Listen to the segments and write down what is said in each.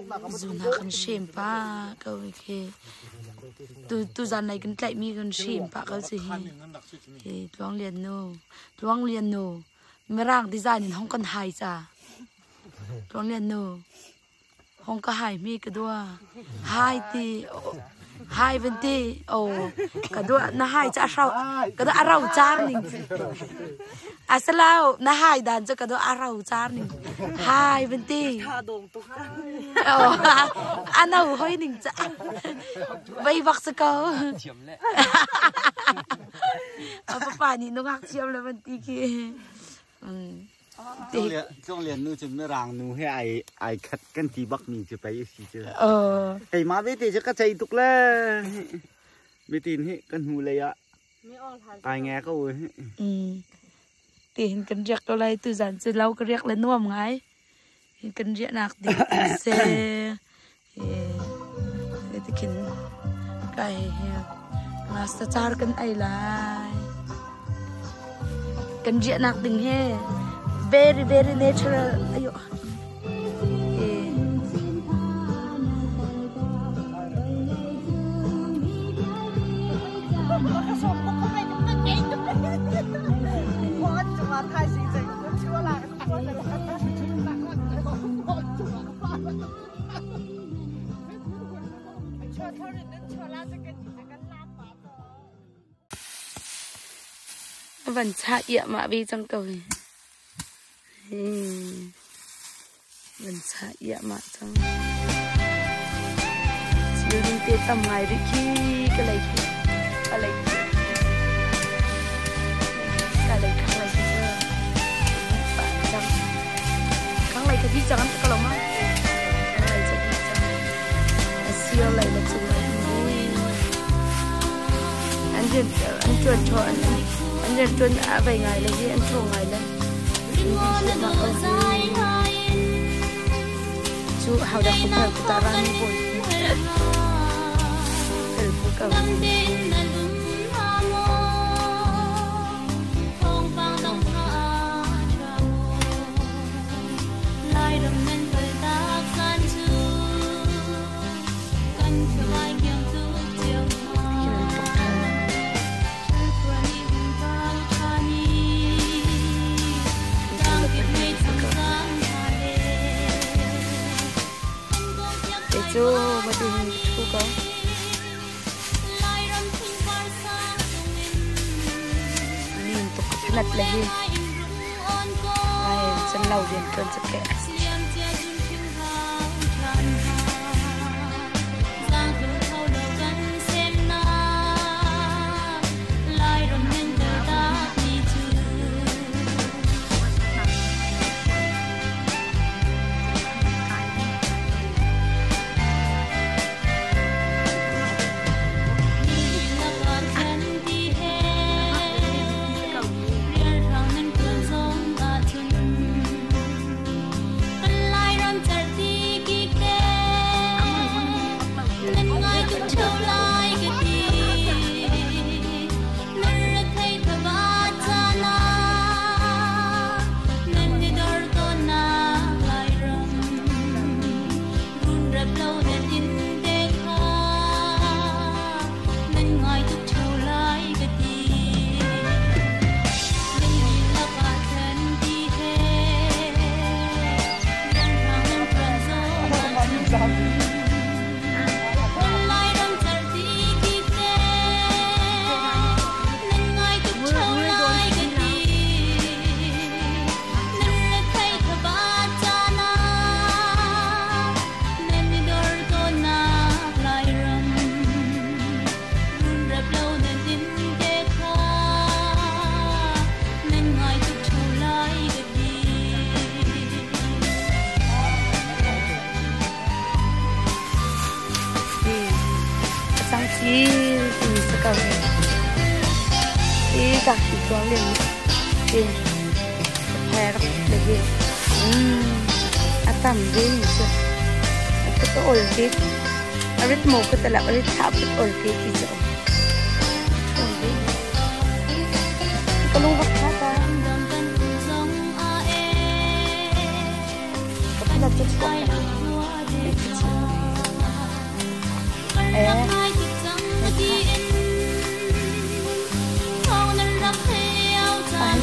Zu hna kan hrem pah ko khi. Tuzan lei kan tlaihmi kan hrem pah ko si hi. Hi Tluang Lian nu, Tluang Lian nu, Mirang design in hong kan hai ca. Tluang Lian nu, hong ka hai mi ka dua. Hai ti, hai van ti, oh, ka dua na hai ca rau, ka dua a rau car ning. Asalau na hai dan cu ka dua a rau car ning. Hai van ti. Oh, a no hoi ning ca. Vei bak si ko. Thiam le. A papa nih nungak thiam le van ti khi. Tlung Lian nu cu Mirang nu he ai ai khat kan ti bak mi cu pei a si cu. Keimah vete cu ka cei tuk le. Mitin hi kan hnu lei ah kai nge ko hi. Ti hin kan riak ko lai tu zan cu lo ka riak le nuam ngai. Hin kan riahnak ding se. Hi khin kai hi master car kan ei lai. Kan riahnak ding hi very very natural ayo. Van chah iahmah ve cang ko hi. Van chah iahmah cang. Thil ding te tam ngai rih khi ka lei khi ka lei khi ka lei khang lei khi cu cang khang lei ka di cang an ka lo ma khang lei cu di cang a sir lei le cung lei an rian an tuan thaw an an rian tuan a vei ngai le hi an thaw ngai le Cu hodah ku phel ku ta ran bawi phel ku ka. Kei cu mati hin ka ṭhu ko. Lin tuk ka phanat le hi. Ai chan lo rian ṭuan cu ke.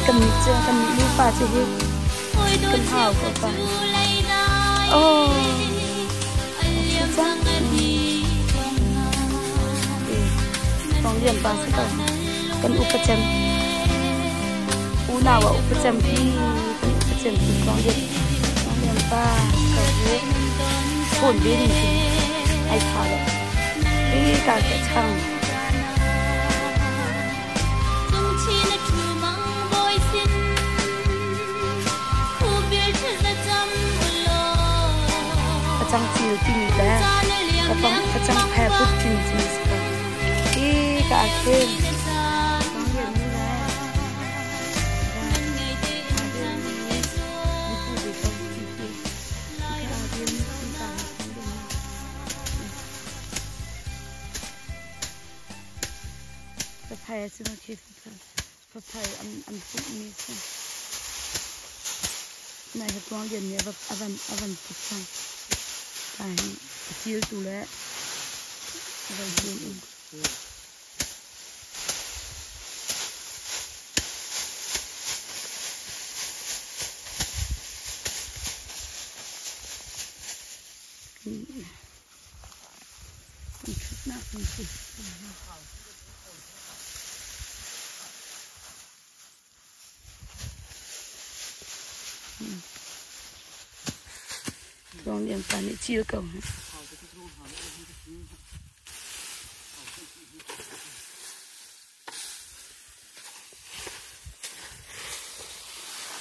Kan nih cu kan nih nupa cu hi kan hau ko pa. Oh. Cang. Tong lian pa si ko. Kan upa cem. Unau ah upa cem hi kan upa cem hi tong lian. Tong lian pa ko hi. Phone ve ding khi. Ai tha lo. Hi ka ka chang. Facang cil timi le facang phe put timi cu si ko. Hi ka ah khin. Faphai a si ma khi faphai an pumhmi si. Nai he tuang lian nih a van put cang. Ka hi a ciltu le a van tun in. Kan ṭhutnak kan si. Tluang Lian pa nih cil ko.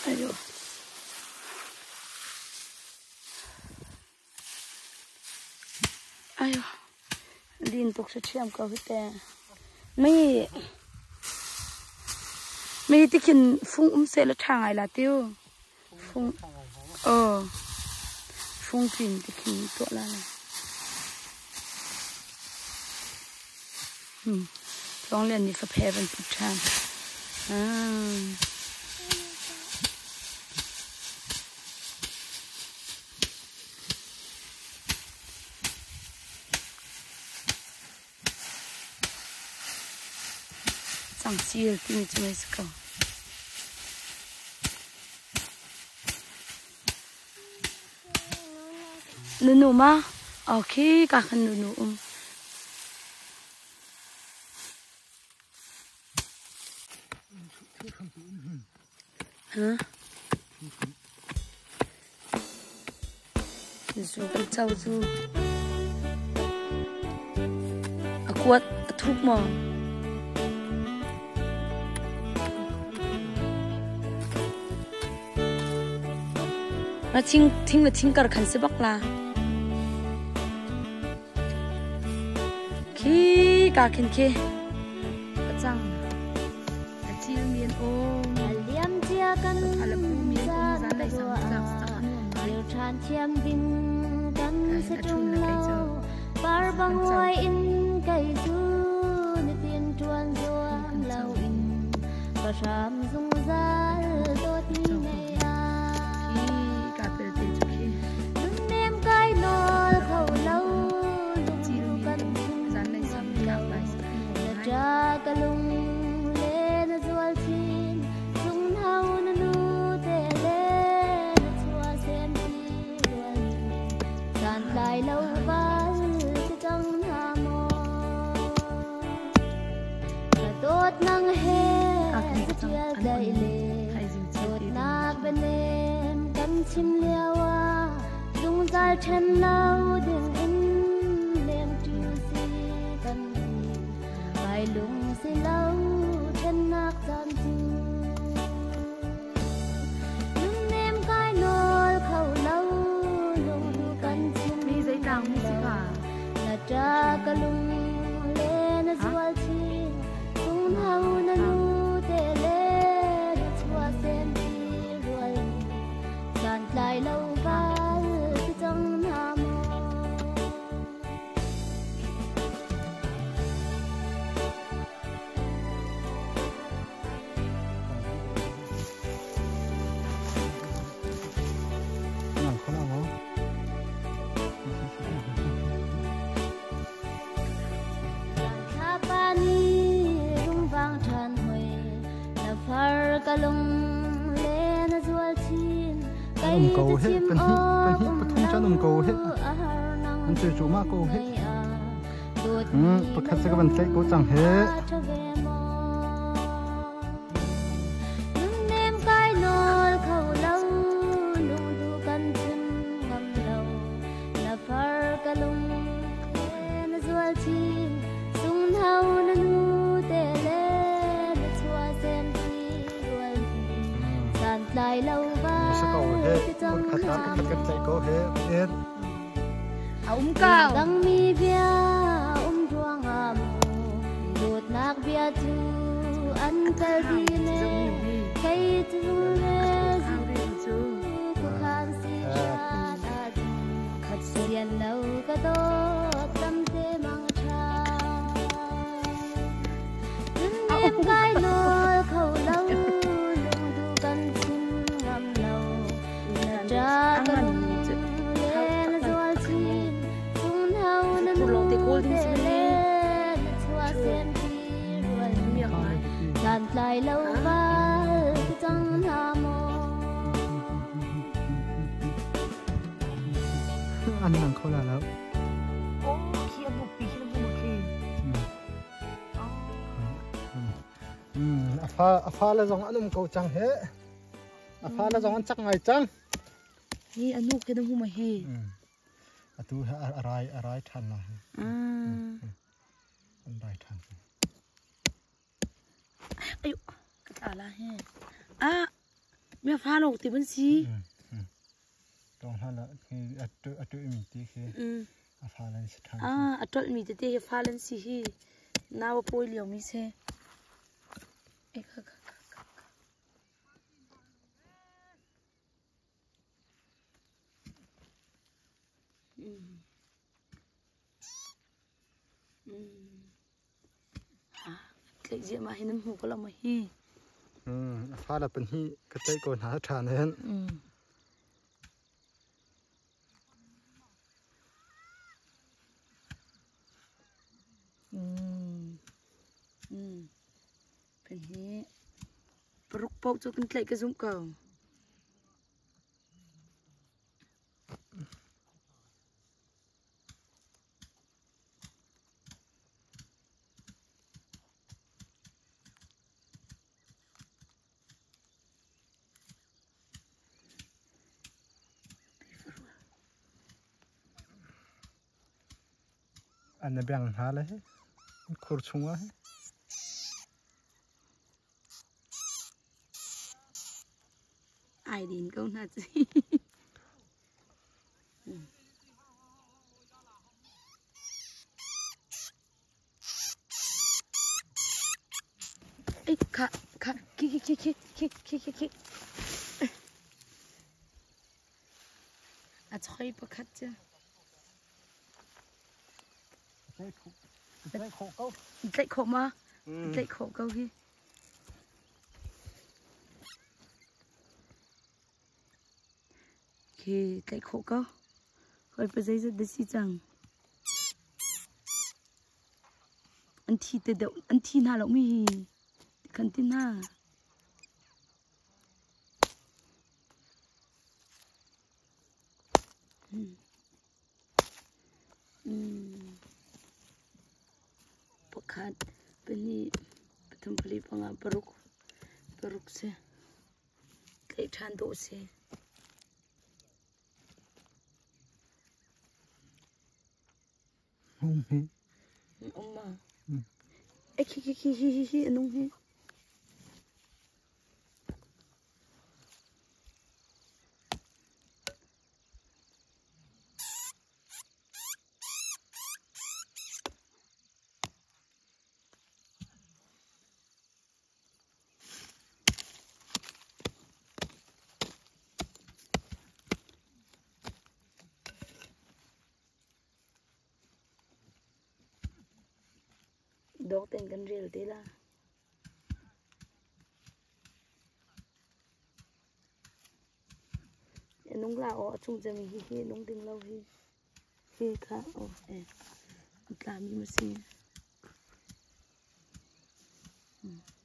Ayo. Ayo. Lin tuk sa thiam ko hi te. Mi mi tikhin fung um se la tha ngai la tiu. Fung oh fung pin tikhin tuah la la. Tluang Lian nih faphe van put ṭhan. Ah. Cangcil timi cu mei si ko. Nunu ma? Okay, ka khan nunu um. Huh? Zu kan co cu a kuat a thuk maw? Na thing thing le thing kar khan si bak la. Khi ka khin khi a cang a cil mi an um. A liam cia kan A la pu mi an um zan lei sang tlak sak an nuam ngai. Kir ṭhan thiam ding kan si A ṭhun ṭung le kei lo. cu Par bang kan co. uai in kei cu nitin ṭuan zuam Kan co. lo in ka hram zungzal dawt Kan co ko. nei Khi ah. ka pelte cu khi Nunnem kai nawl kho lo cil lung mi kan an um chim zan lei ngam sang lo. tlak lai sak an nuam Na ngai. ṭa ka lung le na zual chin sunghno na nu te le na chua sem ti rual santlai lo val si cang hna maw. Ka dawt nang he Ka khin facang catial an dai on le thaizing cil te ding dawtnak khi. bianem kan chim lio ah zungzal ṭhen lo ding in lengṭi si kan ti. Kai lung si lo ṭhennak caan cu. Nunnem kai nawl kho lo lungduh kan chim Mi zei tlang mi si lo. ka? Na ṭa ka lung le na Ha? zual chin sunghno na Tlang. nu te le na chua sem ti rual santlai lo Tlang. val si cang hna maw. ka lung le na zual chin An um ko he pahnih pahnih pathum cu an um ko he an cui cuahmah ko he pakhat cu ka van tlaih ko cang he. Nunnem kai nawl kho lo lungdu kan chim ngam lo na far ka lung na zual chin sunghno na nu te le na chua sem ti rual san tlai lo va Sa ko he pakhat ah pakhat kan tlaih ko he en A um ko. Dangmi bia um ruangah mu dawtnak bia cu an kal dih ne kei cu le Cu. khuakhan si hrat ahcun sian lo ka dawt tamte mang ṭha nunnem kai nawl kho lo lungdu kan chim ngam lo na ṭa ka lung le na zual chin sunghno na nu te le na chuah sem ti rual Miak ngai. San tlai lo val ti cang hna maw An lang kho la lo. Oh, khi a buk pi khi na bu khi. A fa a fa le zong an um ko cang he. A fa le zong an cak ngai cang. Hi anu khi na hu ma hi. Atu he a rai a rai ṭhan la. An rai ṭhan. Ayo, ka tla la he. Ah, mi fa lo ti ban si. Tong hla la khi atu atu mi ti khi a fa lan si ṭhan. Ah, a tol mi tete hi fa lan si hi. Nawa poi liao mi se. E kha kha kha kha. Ah, tlaih ziah ma hi nan hmu ko lo ma hi. A fa la pan hi ka tlaih ko hna ṭhan hen. Pan hi paruk paoh cu kan tlaih ka zumh ko. An na beng hna le hi. Khur chungah hi. Ai din ko hna ci. Ê, khả, khả, ki, ki, ki, ki, ki, ki, ki, ki. A choi pakhat cu. Tlaih khawh ko. Tlaih khawh ma? Tlaih khawh ko hi. Khi tlaih khawh ko. Hoi pa zeizat da si cang. An thi te deuh, an thi hna lo mi hi. Kan ti hna. Pakhat, pahnih, pathum, pali, panga, paruk, paruk si. Tlaih ṭhan dawh si. Um hi. Um ma. E khi khi khi hi hi hi anung hi. Dawk ten kan rel te la. Nung la o chung cem hi hi nung ding lo hi. Hi kha o e. Tla mi ma si.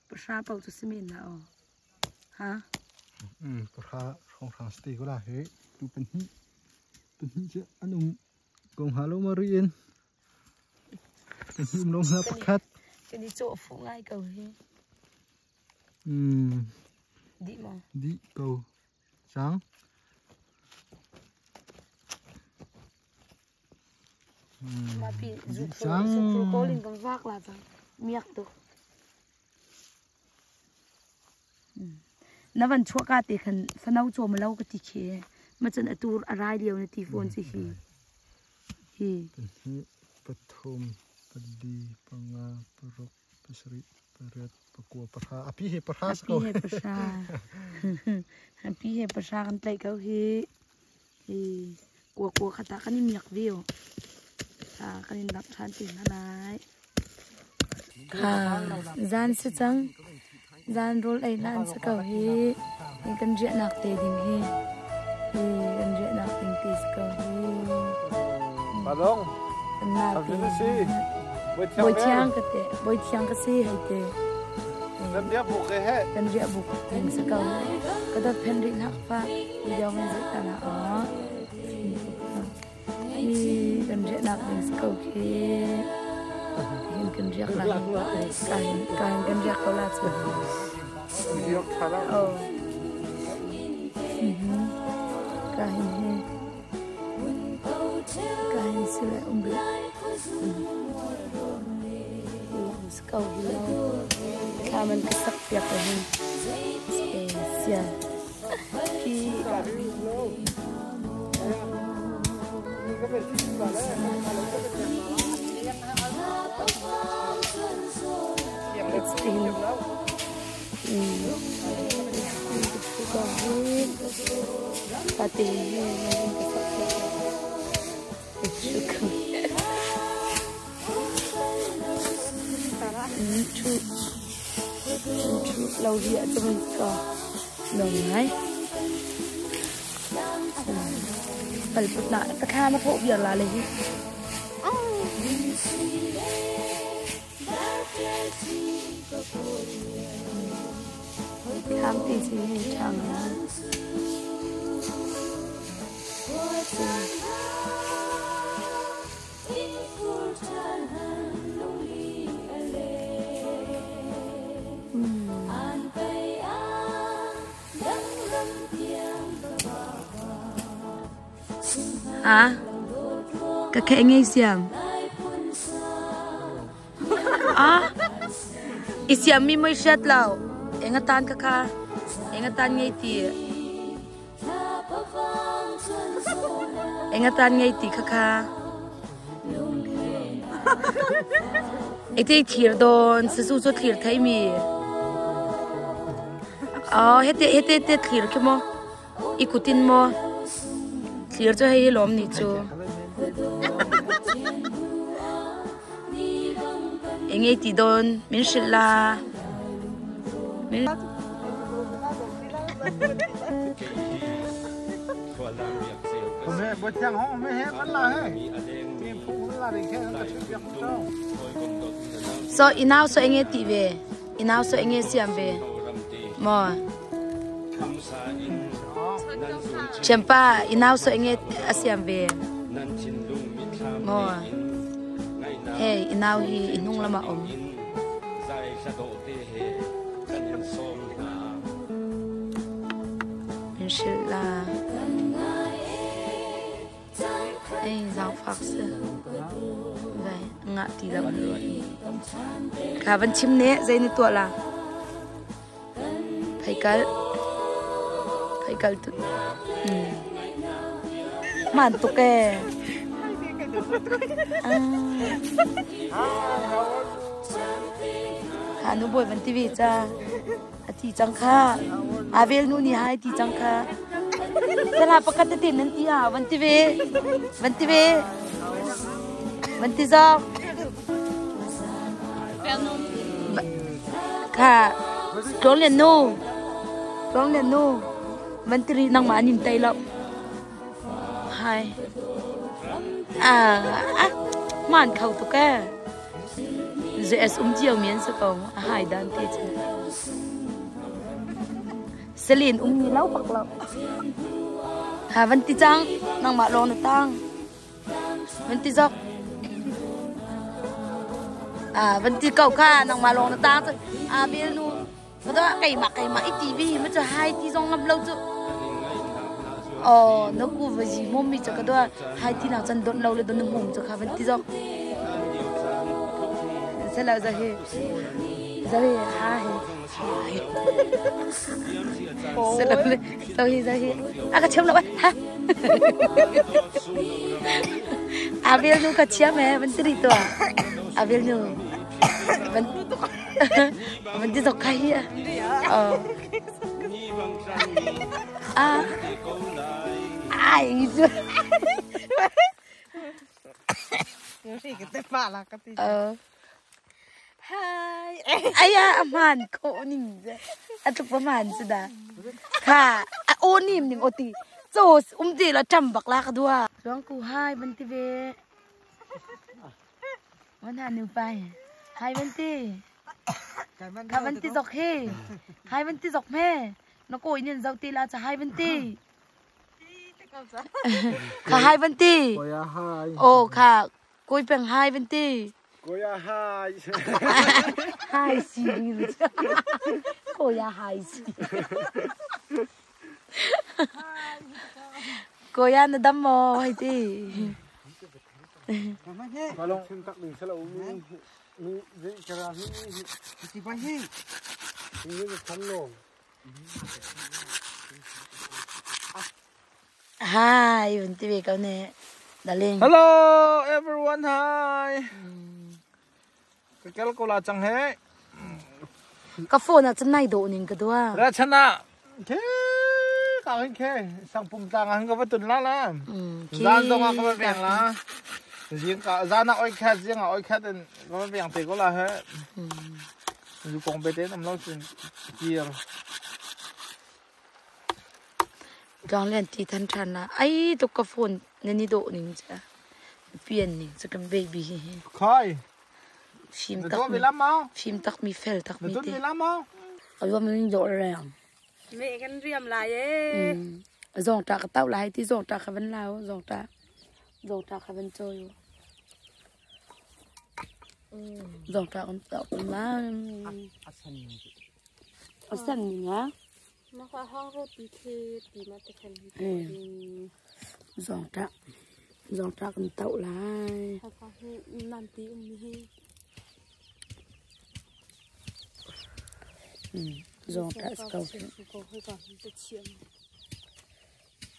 Pasha pau chu simen na o. Ha? Pahra hrawnghrang si te ko la hi. Tu pahnih pahnih cu an um ko hnga lo ma ri in. Pahnih um lo hnga pakhat. Kan i cawh fuh ngai ko hi. Dih maw? Dih ko. Cang. Ma pi zu khur kawl in kan vak la cang. Miak tuk. Na van chuah ka te khan fano chawm lo ka ti khi. Ma cun atu a rai lio na ti fawn si hi. Hi. Pahnih, pathum, pali, panga, paruk, pasarih, pariat, pakua, pahra. Api he pahra sa ko. Api he pahra. Api he pahra kan tlaih ko hi. Hi kua kua khata kan i miak viu. Kan in lak ṭhan te hna lai. Zan si cang. Zan rawl ei hlan si ko hi. Hi kan riahnak te ding hi. Hi kan riahnak ding te si ko hi. Palong. Kan nau te. Bawi thiang ka te. Bawi thiang ka si hei te. Kan riah buk he he. Kan riah buk ding si ko. Ka dot phen rih hnak fa. Video man zai ta na aw. Hi kan riahnak ding si ko khi. Hin kan riak la. Kain kain kan riak ko la chu. Video tha la. Oh. Kain he. Kain si le um bi. Si ko hi lo. Thla man ka sak piak ko hin. Sia. Hi. It's been Pati Chu chu lo ria cho mình có nồng ngai pal put na ta kha na pho biar la le hi Kham ti si hi thang Ha? Ka khe ngei siam. Ah? I siam mi moi hriat lo. Enga tan ka kha. Enga tan ngei ti. Enga tan ngei ti kha kha. Ite thir don sazu chu thlir thai mi. Oh, hete hete te thlir khi mo. I kutin mo. Thlir chu hei lom ni chu. Engei ti don min hrilh la. Min So inau so enge ti ve. Inau so enge siam ve. Mo. Thianpa inau so enge a siam ve. Mo. Hei inau hi i hnung lamah um. In hrilh la. Ei zaangfak si. Vai ngah ti lo an ruat. Kha van chim ne zei na tuah la. Phaikal. Phaikal tu. Man tuk ee. Kha nu bawi van ti ve ca. A ti cang kha. Avel nu nih hai ti cang kha. Tala pakhat tete nan ti ah van ti ve. Van ti ve. Van ti zok. Kha tlawng lian nu. Tlawng lian nu. Van ti ri nangmah an in tei lo. Hai. Ah, ah, man kho tuk ee. ZS um cio mi an si ko. A hai dan te cu. Selen um ni lo bak lo. Ha van ti cang nangmah lawng na tang. Van ti zok. Ah van ti ko kha nangmah lawng na tang. Ah bel nu Ka keimah keimah i ti vi ma cu hai ti zong ngam lo cu. Oh na ku va zi mom mi cu ka dua hai ti nak chan don lo le don na mum cu kha van ti zok. Sela za hi za hi ha hi Sela le so hi za hi a ka chem lo ha. Avel nu ka chiam e van ti ri to. Avel nu van มันจะตกใครอ่ะเอออ่ะไอ้จ้ะเออไอ้ยาอมานโคนิ่งจ้ะอะตุกประมาณสิดาค่ะโอนิ่มนิ่งโอตีโจอุ้มตีละจำบักลากดัวร้องกูให้บันติเววันหาหนูไปให้บันตี kha van ti zok he hai van ti zok me nó cô nhìn dâu ti là chả hai van ti kha hai van ti ô kha cô bèng hai van ti cô ya hai hai xì cô ya hai xì cô ya nó đâm mò hay ti Balong tak ding sala mi mi kara mi ti ba hi mi than lo Hi, vẫn ti về câu nè. Darling. Hello everyone, hi. Cái cô là chẳng hết. Cái phone là chân này độ nhìn cái đó. Ra chân à. Thế cả anh khe, sang pum tang anh có vật tuần la la. Gian dong có vật bèn la. Riêng cả gian nào oi khe riêng oi khe thì có vật bèn thì có là hết. Dù còn bé thế nằm lâu chuyện kia. Dong lên thì thân thân là ấy tôi có phone nên đi độ nhìn chứ. Pian ning cho cái baby. Khai. Phim tắc mi. Phim tắc mi fel tắc mi te. Ở mình độ rồi. Mẹ cái riêng lại ấy. Zong ta cái tao lại thì zong ta cái vấn lao zong ta cái vấn chơi. Zong ta con tao con má. Ở sân nhá. Nó khoa hong rốt tí khi tí mà tôi cần. Zong ta. Zong ta con tao lại. Làm tí um hi. Zong ta câu.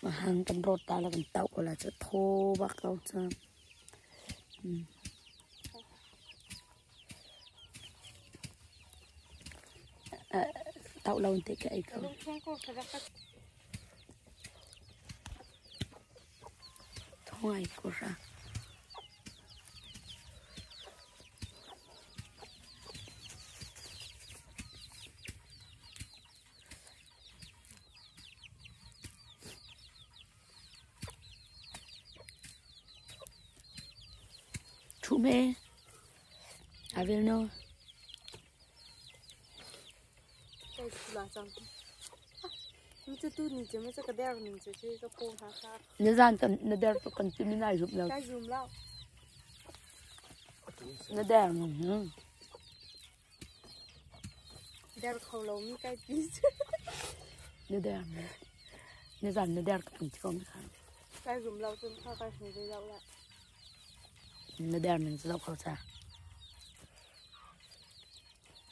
Mà hàng con rốt ta là con tao là sẽ thô bạc câu chứ. Tao lâu thì cái câu. Thôi cô ra. Chú mẹ, I will know. Nó gian tận nó đeo tôi còn chim này giúp đâu. Nó đeo nó. Đeo khẩu lầu mi cái tí. Nó đeo nó. Nó gian nó đeo cái con cái. Cái dùng lâu tôi không cái gì đâu lại. Nó đeo mình sẽ khẩu xa.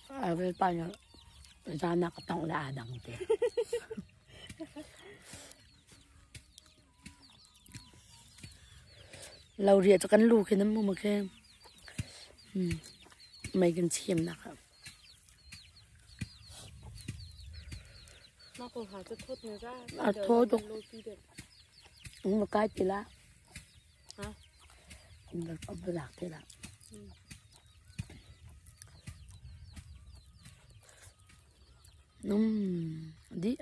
À với bao nhiêu ra nó có tông là đằng thế. Lâu rìa cho cắn lù khi nó mua mà khi mấy cái chim nào không. Nó còn hả cho thốt nữa ra. À thốt được. Một cái thì lá. Hả? Ông phải lạc thế là. Đi.